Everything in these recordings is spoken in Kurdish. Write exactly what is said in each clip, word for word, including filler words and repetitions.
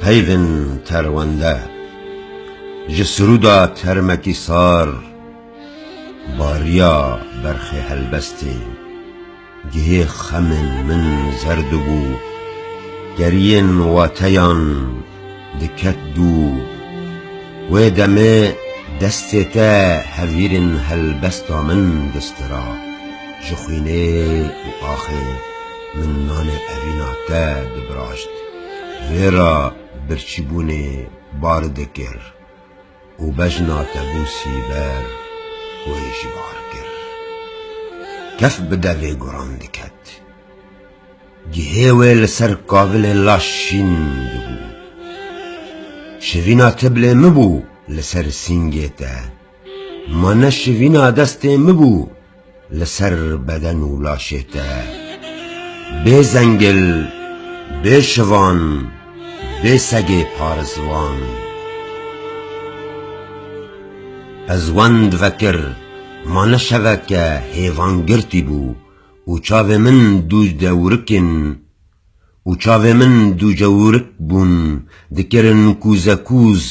Peyvên terwende. Ji sirûda termekî sar, bariya berxê helbestê, gihê xemên min zer dibû, geriyên wateyan diket dû. Wê demê destê te hevîrên helbesta min distira. Ji xwînê û axê min nanê evîna te dibiraşt. Vê re birçîbûnê bar dikir û bejna te bû sîber û ê jî bar kir. Kef bi devê guran diket. Gihê wê li ser kavilê laş şîn dibû. Şivîna tiblê min bû li ser sîngê te. Ma ne şivîna destê min bû li ser beden û laşê te. Bê zengil, bê şivan, bê segê parizvan. Ez wend vekir, ma ne şeveke hêvangirtî bû û çavê min dû dewrikin û çavê min dû cewrik bûn, dikirin kûzekûz,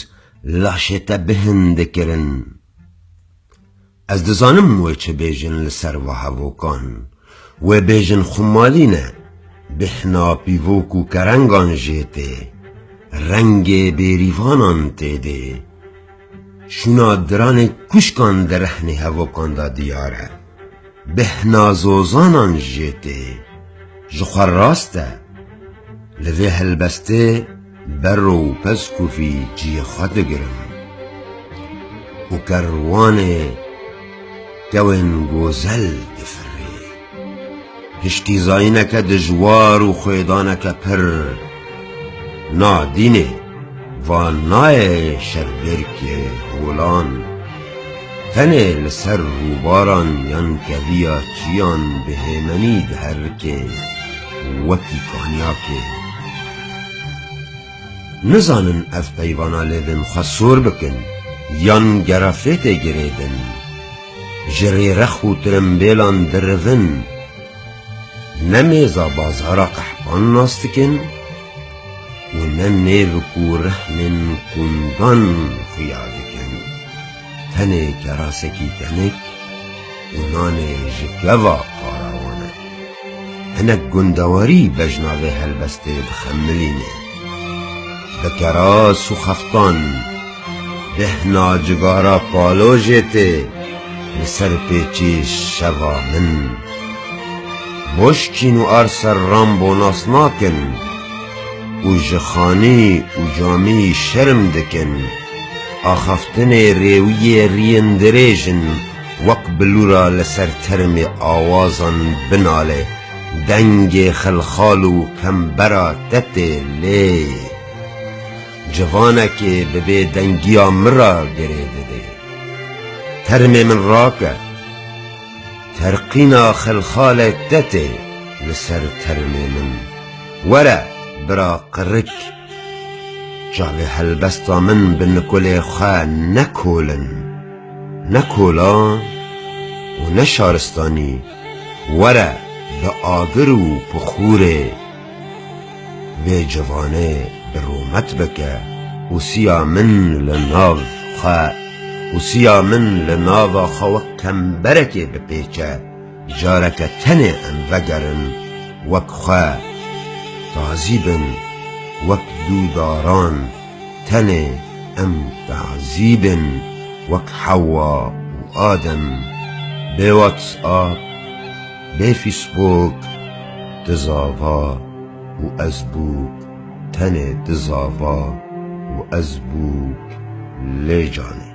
laşê te bihin dikirin. Ez dizanim wê çi bêjin li ser va hevokan. Wê bêjin xumalî ne, bêhna pîvok û kerengan jê tê, rengê bêrîvanan tê dê. Şûna diranê kuşkan di rehnê hevokan de diyar e. Bêhna zozanan jê tê. Ji xwe rast e. Li vê helbestê berro û pezkûfî cihê xwe digirim û kerwanê kewên gozel difirê. Hişkîzayîneke dijwar û xwêdaneke pir. Na dînê, va nayê şerbêrkê holan. Tenê li ser rûbaran yan keviya çiyan bi hêmenî diherikê wekî kanyakê. Nizanin ev peyvana lêvên xwe sor bikin yan gerafêtê girêdin. Ji rêrex û tirimbêlan dirivin. Ne mêza bazara qehpan nas dikin û ne nêvik û rehnên qûndan xuya dikin. Tenê kerasekî tenik û nanê ji keva para wan e. Hinek gundewarî bejna vê helbestê dixemilîne. Bi keras û xeftan, bêhna cigara palojê tê li ser pêçî şeva min. Boşkîn û arser Rambo nas nakin û ji xanî û camî şerm dikin. Axaftinê rêwiyê riyên dirêj in, wek bilûra li ser termê awazan binale, dengê xilxal û kembera te tê lê. Civanekê bi bêdengiya min re girê dide. Termê min rake. Terqîna xilxalê te tê li ser termê min. Were, bira qirik, çavê helbesta min bi nikulê xwe nekolin. Ne kolan û ne şaristanî, were bi agir û pixûrê vê civanê bi rûmet bike û siya min li nav xwe û siya min li nava xwe wek kemberekê bipêçe, careke tenê em vegerin wek xwe, tazî bin wek dû daran, tenê em tazî bin wek Hewa û Adem, bê WhatsApp, bê Facebook, tu zava û ez bûk, tenê tu zava û ez bûk, lê canê.